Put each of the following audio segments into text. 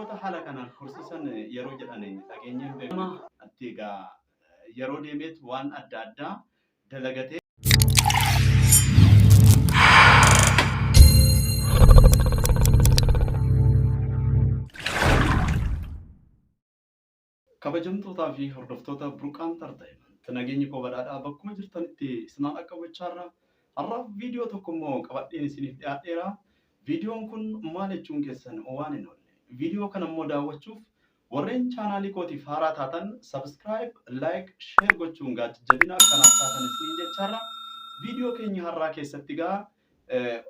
Saroota haala kanaan horsiisan yeroo jedhan dhageenyeen beekama. Ati egaa yeroo deemeet waan adda addaa dalagatee. Kabajamtootaa fi hordoftoota Burqaan Entertainment, nageenyi koo badhaadhaa bakkuma jirtanitti isinaan akka gochaarra har'aaf viidiyoo tokko immoo qabadheen isiniif dhiyaadheera. Viidiyoon kun maal jechuun keessan waan hin oolle. Viidiyoo kana immoo daawwachuuf warreen chaanaalii kootiif haaraa taatan subscribe, like, share gochuun gaa jajjabina akkanaaf taatan isiniin jechaarra. Viidiyoo keenya har'aa keessatti gaa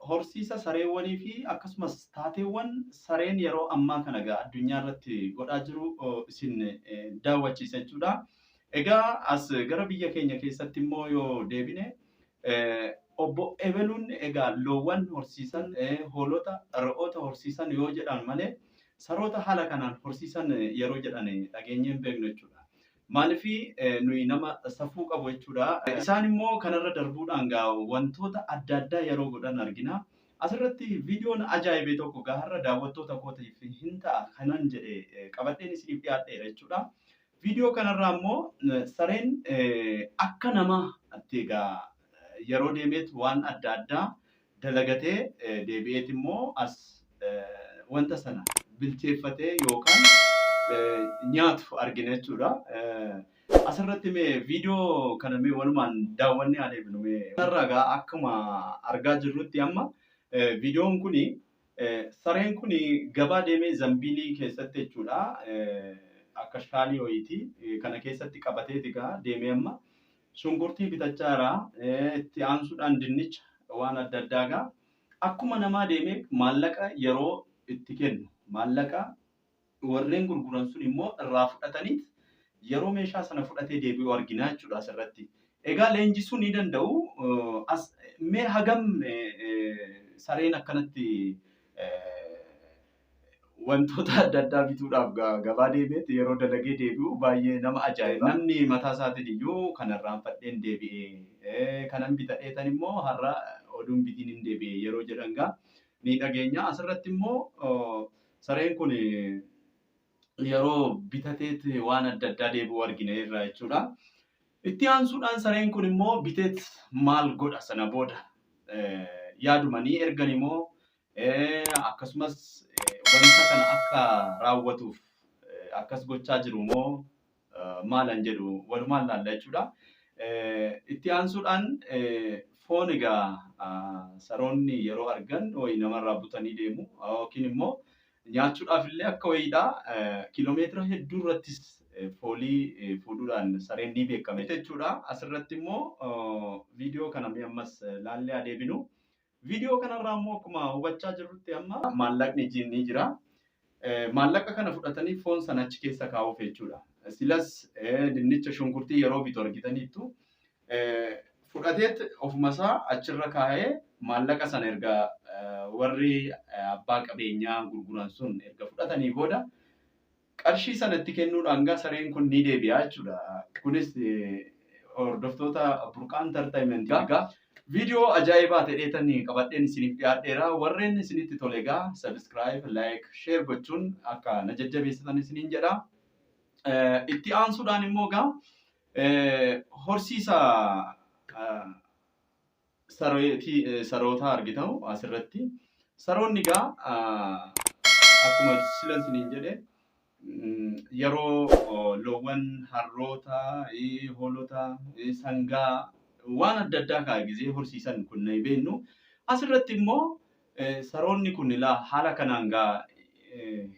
horsiisa sareewwanii fi akkasumas taateewwan sareen yeroo ammaa kana egaa addunyaa irratti godhaa jiru isin daawwachiisa jechuudha. Egaa as gara biyya keenya keessatti immoo yoo deebine, obbo Ebeluun egaa loowwan horsiisan, hoolota, re'oota horsiisan yoo jedhan malee saroota haala kanaan horsiisan yeroo jedhan dhageenyee hin beeknu jechuudha. Maaliif, nuyi nama safuu qabu jechuudha. Isaan immoo kanarra darbuudhaan gaa wantoota adda addaa yeroo godhan argina. Asirratti viidiyoon ajaa'ibee tokko gaa har'a daawwattoota kootiif hin ta'a kanan jedhe qabadheen isiniif dhiyaadheera jechuudha. Viidiyoo kanarraa immoo sareen akka namaatti egaa yeroo deemeet waan adda addaa dalagatee deebi'eet immoo as wanta sana bilcheeffatee yookaan nyaatu argina jechuudha. Asirratti mee viidiyoo kana mee walumaan daawwannee haa deebinu mee. Kanarraa egaa akkuma argaa jirrutti amma viidiyoon kuni sareen kuni gabaa deemee zambiilii keessatti jechuudha. Akka shaalii wayiiti. Kana keessatti qabateeti egaa deemee amma shunkurtii bitachaa jira. Itti aansuudhaan dinnicha waan adda addaa egaa akkuma namaa deemee maallaqa yeroo itti kennu, maallaqa warreen gurguran sun immoo irraa fudhataniit yeroo meeshaa sana fudhatee deebi'u argina jechuudha asirratti. Egaa leenjisuu ni danda'u. As mee hagam sareen akkanatti wantoota adda addaa bituudhaaf gabaa deemeet yeroo dalagee deebi'u baay'ee nama ajaa'iba. Namni mataa isaatiin iyyuu kana irraanfadheen deebi'e, kanan bitadheetan immoo har'a oduun bitiin hin deebi'e yeroo jedhan gaa ni dhageenya. Asirratti immoo sareen kun yeroo bitateet waan adda addaa deebi'u argina irraa jechuudha. Itti aansuudhaan sareen kun immoo biteet maal godha sana booda, yaadumanii ergan immoo akkasumas wanta kana akka raawwatuuf akkas gochaa jiru moo maalan jedhu walumaan laalla jechuudha. Itti aansuudhaan foon egaa saroonni yeroo argan wayi namarraa butanii deemu yookiin immoo nyaachuudhaaf illee akka wayiidha. Kiiloomeetira hedduu irrattis foolii fuudhuudhaan sareen ni beekama jechuudha. Asirratti immoo viidiyoo kana mee ammas laallee adeeminu. Viidiyoo kanarraa immoo akkuma hubachaa jirrutti amma maallaqni ni jira. Maallaqa kana fudhatanii foon sana achi keessa kaa'uuf jechuudha. Silas dinnicha, shunkurtii yeroo bitu argitaniittu, fudhateet ofuma isaa achirra kaa'ee maallaqa sana erga warri abbaa qabeenyaa gurguran sun erga fudhatanii booda qarshii sana itti kennuudhaan gaa sareen kun ni deebi'a jechuudha. Kunis hordoftoota Burqaan Entertainment egaa viidiyoo ajaa'ibaa ta'eetan qabadheen isiniif dhiyaadheera. Warreen isinitti tole egaa subscribe, like, share gochuun akka na jajjabeessitan isiniin jedha. Itti aansuudhaan immoo egaa horsiisa sarootaa argitamu asirratti. Saroonni egaa akkuma sila isiniin jedhe yeroo loowwan, harroota, hoolota, sangaa waan adda addaa kaa gizee horsiisan kun ni beeknu. Asirratti immoo saroonni kun ilaa haala kanaan gaa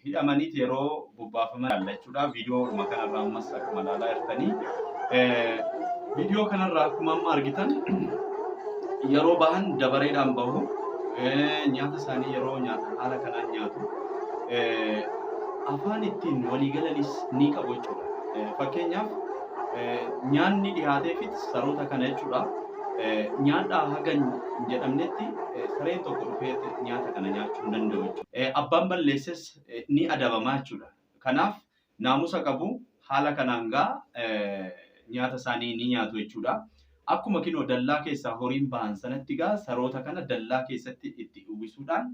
hidhamaniit yeroo bobbaafaman jechuudha. Viidiyoo kanarraa ammas akkuma ilaalaa jirtanii. Viidiyoo kanarraa akkuma amma argitan yeroo bahan dabareedhaan bahu. Nyaata isaanii yeroo nyaatan haala kanaan nyaatu. Afaan ittiin walii galanis ni qabu jechuudha. Fakkeenyaaf, nyaanni dhiyaateefit saroota kana jechuudha. Nyaadhaa haga hin jedhamnetti sareen tokko dhufee nyaata kana nyaachuu hin danda'u jechuudha. Abbaan balleesses ni adabamaa jechuudha. Kanaaf naamusa qabu, haala kanaan gaa nyaata isaanii ni nyaatu jechuudha. Akkuma kinoo dallaa keessaa horiin bahan sanatti gaa saroota kana dallaa keessatti itti uwwisuudhaan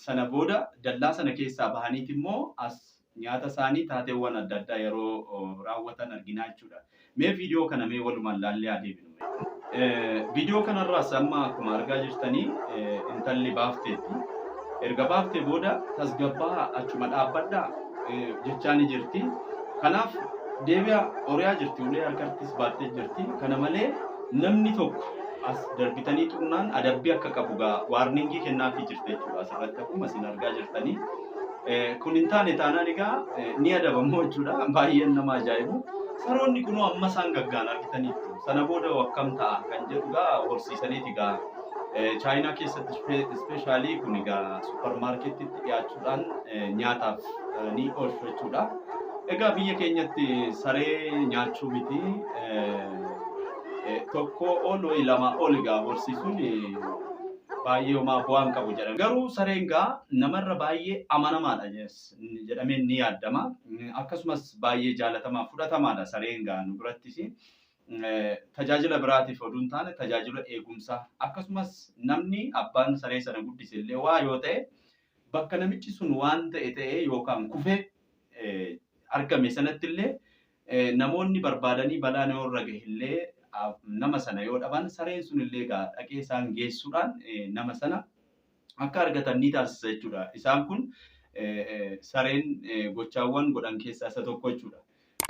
Sana booda dallaa sana keessaa bahaniiti immoo as nyaata isaanii taateewwan adda addaa yeroo raawwatan arginaa jechuudha. Mee viidiyoo kana mee walumaan laallee adeemnu. Viidiyoo kanarraas amma akkuma argaa jirtanii intalli baafteetti. Erga baaftee booda tasgabbaa achuma dhaabbadhaa jechaa ni jirti. Kanaaf deebi'a horiyaa jirti, ulee harkattis baattee jirti. Kana malee namni tokko as darbitanii xunnaan adabbii akka qabu gaa warning kennaafii jirti jechuudha asirratti akkuma isin argaa jirtanii. Kun hin taane taanaan egaa ni adabamu jechuudha. Baay'een nama ajaa'ibu. Saroonni kunoo amma isaan gaggaan argitaniittu. Sana booda akkam ta'a kan jedhu gaa horsiisaniiti gaa Chaayinaa keessatti especially kun egaa suppermaarketiitti dhiyaachuudhaan nyaataaf ni oolchu jechuudha. Egaa biyya keenyatti saree nyaachuu miti tokko ol wayi lama ol egaa horsiisuun baay'ee homaa bu'aa hin qabu jedhama. Garuu sareen gaa namarra baay'ee amanamaadha jedhamee ni yaadama. Akkasumas baay'ee jaalatamaa fudhatamaadha sareen gaa nu birattis. Tajaajila biraatiif oduu hin taane tajaajila eegumsaa akkasumas namni abbaan saree sana guddise illee waa yoo ta'e bakka namichi sun waan ta'e ta'e yookaan kufee argame sanatti illee namoonni barbaadanii balaan yoo irra gahe illee nama sana yoo dhaban sareen sun illee egaa dhaqee isaan geessuudhaan nama sana akka argatan ni taasisa jechuudha. Isaan kun sareen gochaawwan godhan keessaa isa tokko jechuudha.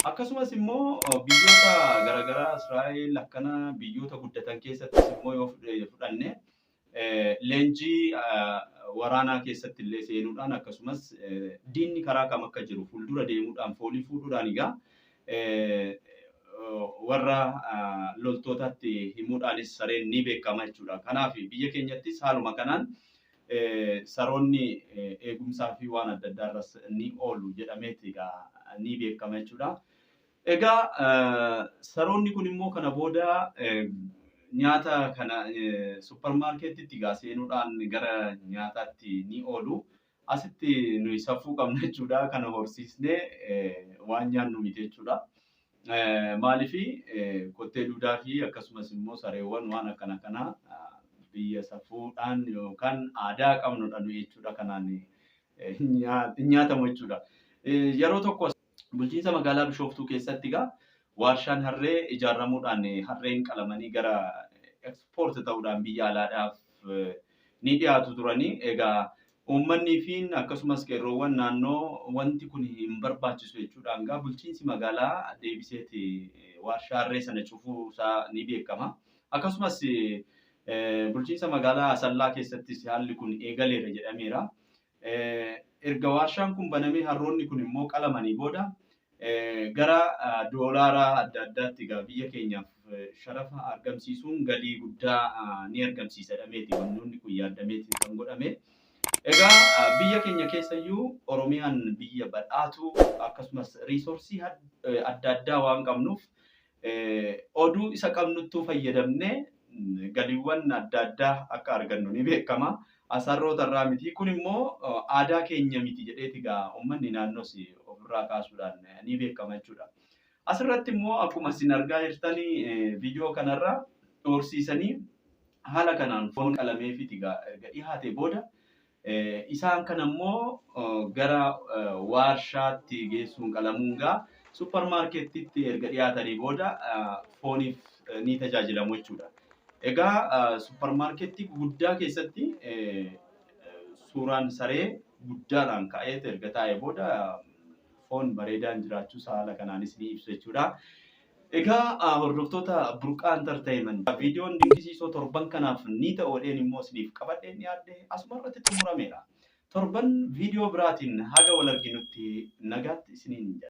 Akkasumas immoo biyyoota garaagaraa Israa'el akkana biyyoota guddatan keessattis immoo yoo fudhanne leenjii waraanaa keessatti illee seenuudhaan akkasumas diinni karaa kam akka jiru fuuldura deemuudhaan foolii fuudhuudhaan egaa warra loltootatti himuudhaanis sareen ni beekama jechuudha. Kanaaf biyya keenyattis haaluma kanaan saroonni eegumsaa fi waan adda addaa irras ni oolu jedhameeti egaa ni beekama jechuudha. Egaa saroonni kun immoo kana booda nyaata kana suppermaarketiitti egaa seenuudhaan gara nyaataatti ni oolu. Asitti nuyi safuu qabna jechuudha. Kana horsiisnee waan nyaannu miti jechuudha. Maaliif kottee duudaa fi akkasumas immoo sareewwan waan akkana kanaa biyya safuudhaan yookaan aadaa qabnudha nuyi jechuudha. Kanaan hin nyaatamu jechuudha. Yeroo tokko bulchiinsa magaalaa Bishooftuu keessatti egaa warshaan harree ijaaramuudhaan harreen qalamanii gara export ta'uudhaan biyya alaadhaaf ni dhiyaatu turanii. Egaa uummanni fi akkasumas qeerroowwan naannoo wanti kun hin barbaachisu jechuudhaan egaa bulchiinsi magaalaa deebiseeti warshaa harree sana cufuu isaa ni beekama. Akkasumas bulchiinsa magaalaa Asallaa keessattis haalli kun eegaleera jedhameera. Erga warshaan kun banamee harroonni kun immoo qalamanii booda gara doolaara adda addaatti egaa biyya keenyaaf sharafa argamsiisuun galii guddaa ni argamsiisa jedhameeti wantoonni kun yaadameeti kan godhame. Egaa biyya keenya keessayyuu Oromiyaan biyya badhaatu akkasumas resource adda addaa waan qabnuuf oduu isa qabnuttuu fayyadamnee galiiwwan adda addaa akka argannu ni beekama. Asarroota irraa miti. Kun immoo aadaa keenya miti jedheeti egaa uummanni naannoos ofirraa kaasuudhaan ni beekama jechuudha. Asirratti immoo akkuma isin argaa jirtanii viidiyoo kanarra horsiisanii haala kanaan foon qalameefiti egaa erga dhiyaate booda isaan kana immoo gara warshaatti geessuun qalamuun gaa suppermaarketiitti erga dhiyaatanii booda fooniif ni tajaajilamu jechuudha. Egaa suppermaarkeetii guddaa keessatti suuraan saree guddaadhaan ka'ee erga taa'ee booda foon bareedaan jiraachuu haala kanaanis ni ibsu jechuudha. Egaa hordoftoota Burqaa Entertainment viidiyoon dinqisiisoo torban kanaaf ni ta'u jedheen immoo isiniif qabadheen dhiyaadhe asuma irratti xumurameera. Torban viidiyoo biraatiin haga wal arginutti nagaatti isiniin jedha.